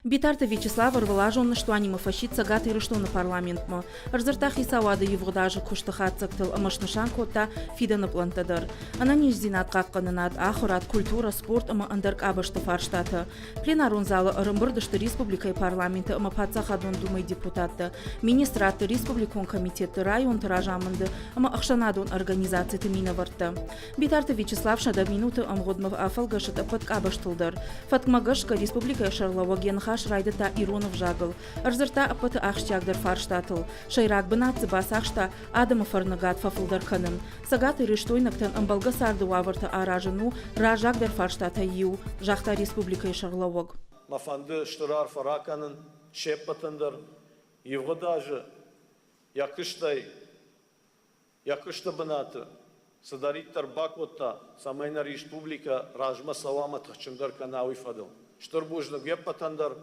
Битарты Вячеслав ӕрвылазон ныстуанимӕ фӕсидт Цӕгат Ирыстоны парламентмӕ, ӕрдзырдта хицауады ивгъуыд азы куысты хатдзӕгтыл ӕмӕ снысан кодта фидӕны пълӕнттӕ дӕр. Ӕнӕниздзинад хъахъхъӕнынад, ахуырад, культурӕ, спорт ӕмӕ ӕндӕр къабӕзты фарстатӕ. Пленарон залы ӕрӕмбырд сты республикӕйы парламенты ӕмӕ Паддзахадон Думӕйы депутаттӕ, министрадты, республикон комитетты, районты разамынды ӕмӕ ӕхсӕнадон организациты минӕвӕрттӕ. Битарты Вячеслав 100 минуты ӕмгъуыдмӕ афӕлгӕсыд ӕппӕт къабӕзтыл дӕр. Фӕткмӕ гӕсгӕ республикӕйы сӕргълӕууӕг йӕ ныхас райдыдта ирон ӕвзагыл, ӕрдзырдта ӕппӕты ахсджиагдӕр фарстатыл. Сӕйраг бынат дзы бацахста адӕмы фӕрныгад фӕфылдӕр кӕнын. Цӕгат Ирыстойнӕгтӕн ӕмбӕлгӕ царды уавӕртӕ аразын у раззагдӕр фарстатӕй иу, загъта республикӕйы сӕргълӕууӕг. Мӕ фӕнды стыр арфӕ ракӕнын се ппӕтӕн дӕр. Ивгъуыд азы йӕ куыстӕй Йӕ куысты бынаты цыдӕриддӕр бакодта, цӕмӕй нӕ республикӕ размӕ цӕуа ӕмӕ тыхджындӕр кӕна, уый фӕдыл. Стыр бузныг уе ппӕтӕн дӕр.